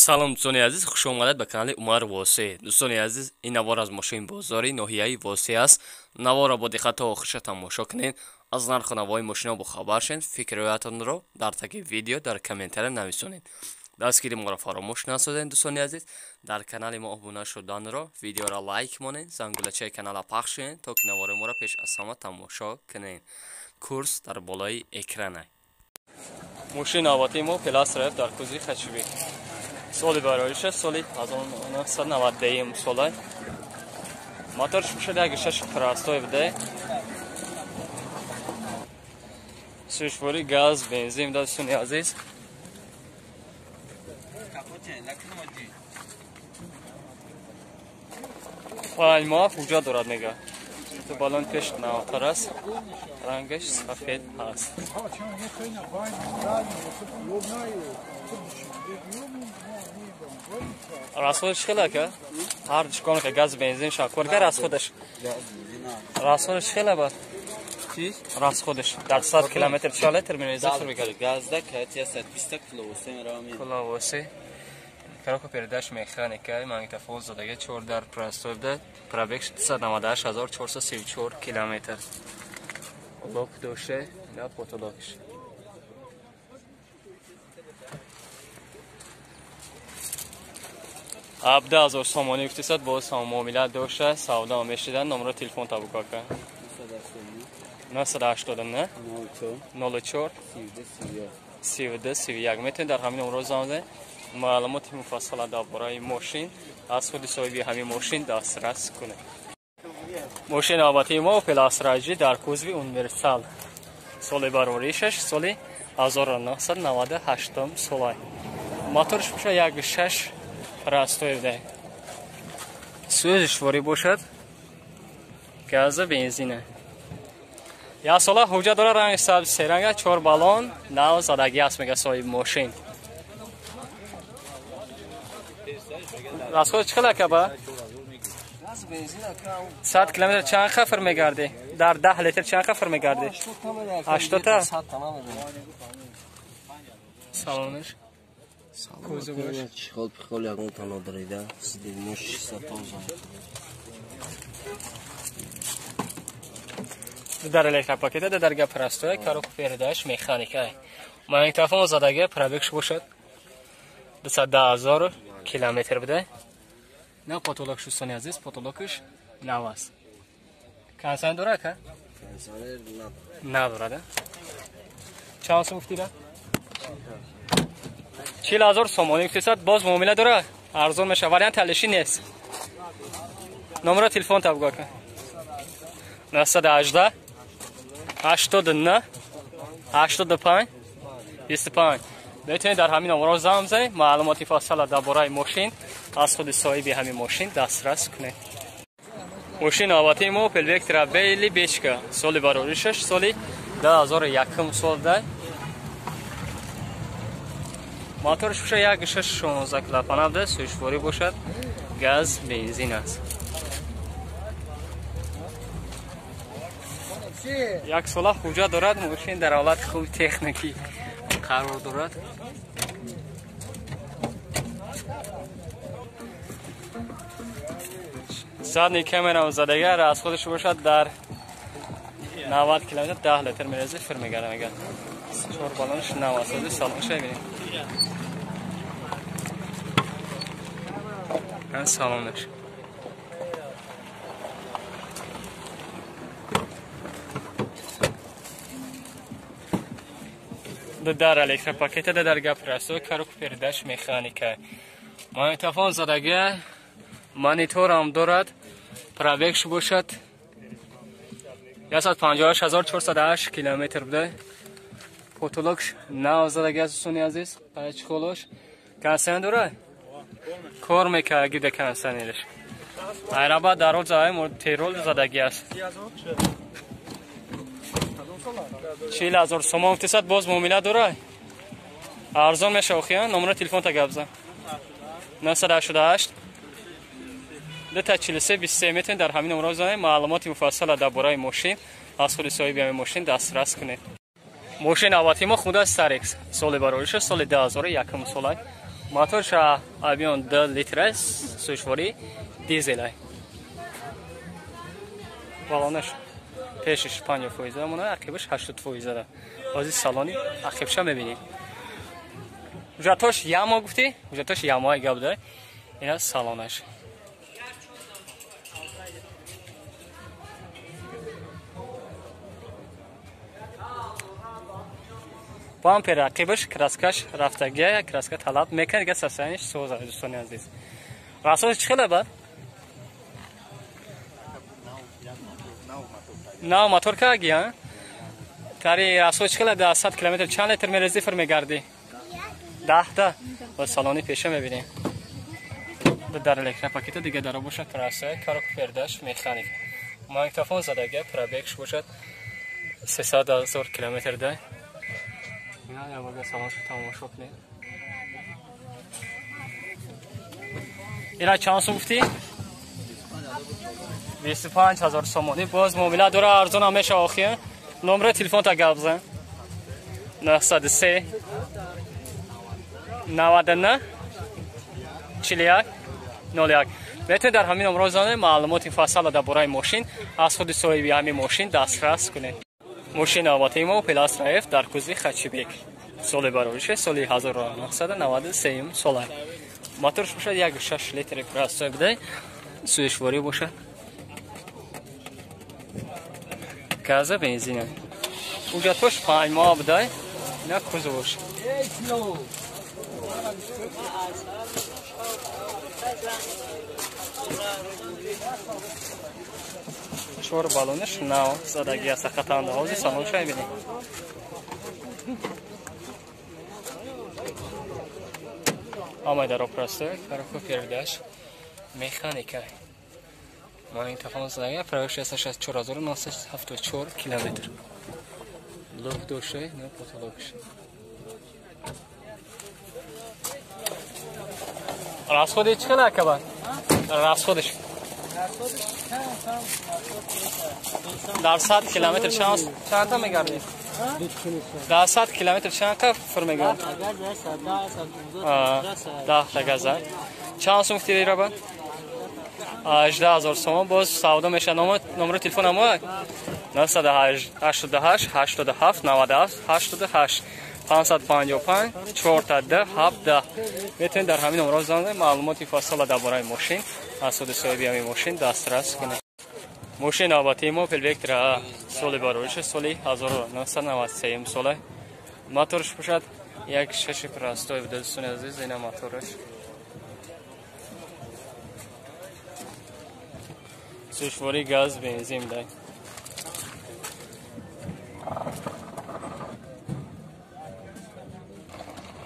Салом дӯстони азиз, хуш омадед ба канали Умар Восеъ. Дӯстони азиз, ин навор аз мошин бозори ноҳияи Восеъ аст. Наворро бо диққат то охирша тамошо кунед, аз нарху навои мошино бохабар шавед, фикрҳоятонро дар таги видео дар комментария нависонед. Дастгири моро фаромӯш насозед, дӯстони азиз. Дар канали мо обуна шуданро, видеоро лайк монед, зангулачаи каналро пахш кунед, то ки навори моро пеш аз ҳама тамошо кунед. Курс дар болои экрана. Мошини навбатии мо Opel Astra дар кузови хачибек. Соли барориша соли 1991 сола. Моторш бошад 1.6 простой буда. Сӯзишворӣ газ, бензин да, дӯстони азиз. Панҷ моҳ ҳуҷҷат дорад мега. То балон пеш навтар аст. Рангаш сафед аст. Расходаш хеле ака? Ҳар душкон ка газ бензин шакор ка расходаш. Расходаш хеле бад. Чиз? Расходаш дар 100 километр чанд литр мерезад? Газда кати 120 киловосе меравам. Киловосе. Коробка передач механика, магнитофон задага 4 дар простой да, пробег 698434 километр. Лок доше, на потолокш. Абда ҳазор сомонӣ гуфтисад, боз ҳам муомила дошта, савдо мешидан, номро телефон табука ка. 989 04 32 31. Метавонед дар ҳамин номро занг занед. Маълумоти муфассала дар бораи мошин аз худи соҳиби ҳамин мошин дастрас кунед. Мошини навбатии мо Opel Astra G дар кузови универсал. Соли бароришаш соли 1998 сола. Моторш бошад 1.6 простой буда. Сӯзишворӣ бошад газа бензина. Як сола ҳуҷҷат дорад, ранги сабз серанга, 4 баллон, нав задагӣ аст мега соҳиби мошин. Расход чӣ хел ака ба? 100 километр чанд хафр мегардӣ? Дар 10 литр чанд хафр мегардӣ? 80 та? Салонаш. Чихол пихол ягон тано дарида, сидимош 600. Дар электропакета дар гап простой, коробка передач механика. Магнитофон задага, пробегш бошад 210000 километр буда. На потолокш, дӯстони азиз, потолокш нав аст. Кондиционер дорад ака? Кондиционер надорад. Чанд сум гуфтида? 40000 сомонӣ гуфтисад, боз муомила дорад, арзон мешавад. Вариант алиши нест. Номро телефон табгӯ ака. 918 89 85 25. Метавонед дар ҳамин номро занг занед, маълумоти фасала дар бораи мошин аз худи соҳиби ҳамин мошин дастрас кунед. Мошини навбатии мо Opel Vectra Бейли Бечка, соли бароришаш соли 2001 солда. Моторш бошад 1.6 16 клапана буда, сӯзишворӣ бошад, газ, бензин аст. Як сола ҳуҷҷат дорад, мошин дар ҳолати хуби техникӣ қарор дорад. Задний камера задага, расходаш бошад дар 90 километр 10 литр мерезад, фир мегардад мегардад. 4 баллонаш нав аст, салонша бибинед. Ин салонаш. Дар электропакета дар гап растой, коробка передач механика. Магнитофон задага, монитор ҳам дорад, пробегш бошад 158408 километр буда. Потолокш нав задага аст, дӯстони азиз, чхолош. Кондиционер дорад? Кор мекард гида кондиционераш. Айраба дарол задай, терол задаги аст. 40000 сомон гуфтисад, боз муомила дорад. Арзон мешава охия, номро телефон та гап зан. 988 243 23. Метавонед дар ҳамин номро занед, маълумоти муфассала дар бораи мошин аз худи соҳиби ҳамин мошин дастрас кунед. Мошини навбатии мо Honda Starex, соли барориша соли 2001 сола. Моторша объем 2 литр аст, сӯзишворӣ дизелай. Балонаш пешиш 50% мона, ақибаш 80% да. Ҳозир салони ақибша мебинем. Ҳуҷҷатош ямо гуфтӣ? Ҳуҷҷатош ямои гап да. Ина салонаш. Бампер ақибаш краскаш рафтагия, краска талаб мекунад, дига состояниш соза, дӯстони азиз. Расоз чӣ хела бад? Нав мотор кагия? Тари расоз чӣ хела да 100 километр чанд литр мерези фир мегардӣ? 10 та. Ва салони пеша мебинем. Дар электропакета дига даро бошад трасса, коробка передач механик. Магнитофон задага, пробегш бошад 300 000 километр да. Ина ябага салоншо тамошо кунед. Ина чанд сум гуфтӣ? 25 000 сомонӣ. Боз муомила дора, арзон ҳам мешава охир. Номери телефонта гап зан. 903 99 41 01. Метавонед дар ҳамин номро занед, маълумоти муфассала дар бораи мошин аз худи соҳиби ҳамин мошин дастрас кунед. Мошин навбатии мо Опел Астра Ф дар кузови хэтчбек. Соли барорише соли 1993 сола. Моторш бошад 1,6 литри простой буда, сӯзишворӣ бошад. Газа бензина. Ҳуҷҷатҳош 5 моҳ буда, ина кузовш. Чор баллонаш нав задагӣ аст, хатанда. Ҳозир салонша мебинем. Ҳамаи даро простой, коробка передач механика. Магнитофон задага, пробег 64974 километр. Люк дошта, на потолокш. Расходи чӣ хела акаба? Расходиш дар 100 километр чанд та мегардӣ? Дар 100 километр чанд та фур мегардӣ? 10 та газа. Чанд сум гуфтӣ раба? 18 000 сомон. Боз савдо мешавад. Номери телефон ҳамо 988 87 97 88 555 4 17. Метавонед дар ҳамин номро занед, маълумоти муфассала дар бораи мошин аз худи соҳиби ҳамин мошин дастрас кунед. Мошин навбатии мо Опел Вектра, соли барориша соли 1993 сола. Моторш бошад 1,6 простой буда, дӯстони азиз, ина мотораш. Сӯзишворӣ газ бензин буда.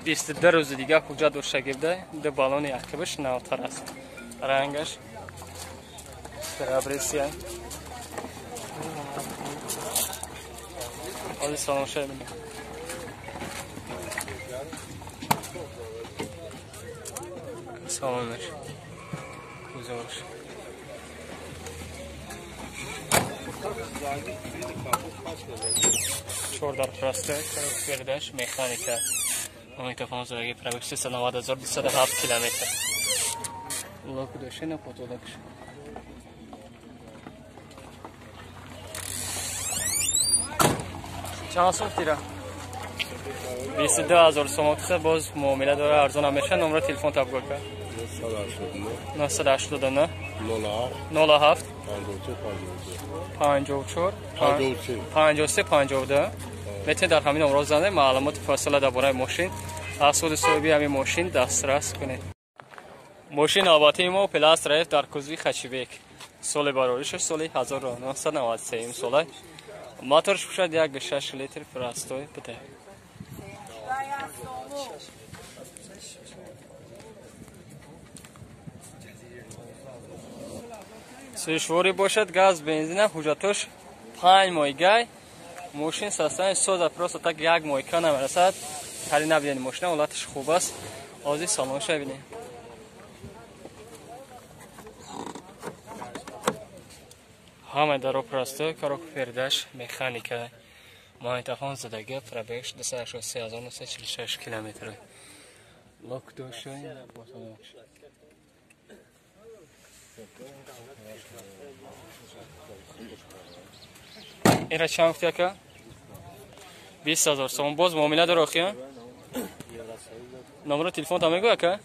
22 рӯзи дига ҳуҷҷат доштагӣ буда, ду баллони ақибаш навтар аст. Рангаш серебристый. Ҳозир салонша бинем. Салонаш. Кузоваш. Чор дар простой, коробка передач механика. Магнитофон задаги, пробег 390 207 километр. Люк дошта, на потолокш. Чанд сум тира? 22 000 сомон киса, боз муомила дора, арзон ҳам мешавад. Номери телефон табгӯ ка. 989 07 54 53 52. Метавонед дар ҳамин номро занед, маълумоти муфассала дар бораи мошин аз худи соҳиби ҳамин мошин дастрас кунед. Мошин навбатии мо Опел Астра Ф дар кузови хэтчбек. Соли барориша соли 1993 сола. Моторш бошад 1,6 литр простой буда. Сӯзишворӣ бошад газ бензина, ҳуҷҷатош 5 моҳи гай. Мошин состояние соза, просто так як мойка намерасад. Ҳали набинед мошина, ҳолаташ хуб аст. Ҳозир салонша бинем. Ҳамаи даро простой, коробка передач механика. Магнитофон задага, пробегш 283 946 километр. Лок дошта. Ира чанд гуфти ака? 20 000 сомон. Боз муомила дора охи? Номеро телефонта мегӯ ака?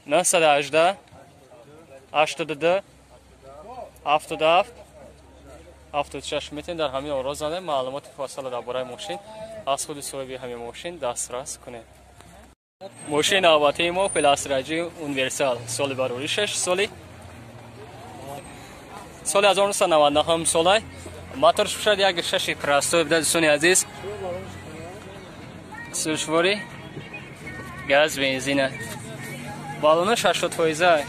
918 82 77 76. Метавонед дар ҳамин оро занед, маълумоти фасала дар бораи мошин аз худи соҳиби ҳамин мошин дастрас кунед. Мошини навбатии мо Пеласраҷи универсал, соли бароришаш соли 1999 солай. Моторш бошад як шаши простой буда, дӯстони азиз. Сӯшвори газ бензина. Баллонаш 80%.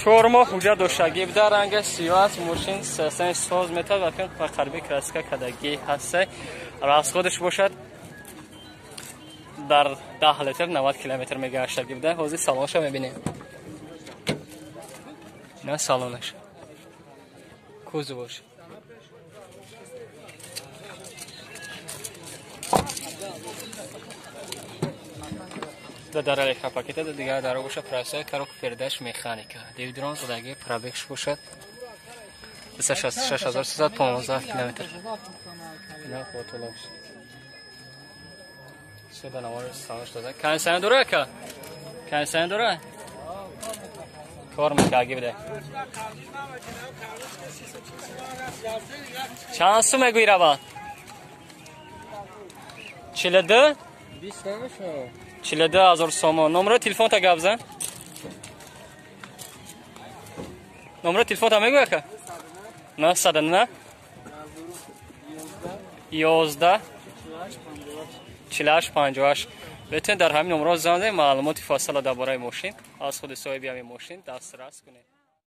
4 моҳ ҳуҷҷат доштагӣ буда, ранга сиёҳ аст, мошин састани соз метавад ва фикр ба қариби краска кардагӣ ҳаста. Расходаш бошад дар 10 литр 90 километр мегаштагӣ буда. Ҳозир салонша мебинем. На салонаш. Кузоваш. Да дар электропакета, да дигар даро боша простой, коробка передач механика. Дивидрон задаги, пробегш бошад 66315 километр. Ина фотолаш. Се да навор салонш дада. Кондиционер дора ака? Кондиционер дора? Кор мекарги биде. Чанд сум мегӯи рава? 42? 42 000 сомон. Номеро телефонта гап зан. Номеро телефонта мегӯй ака? 909 11 48 58. Метавонед дар ҳамин номерҳо занг занед, маълумоти фасала дар бораи мошин аз худи соҳиби ҳамин мошин дастрас кунед.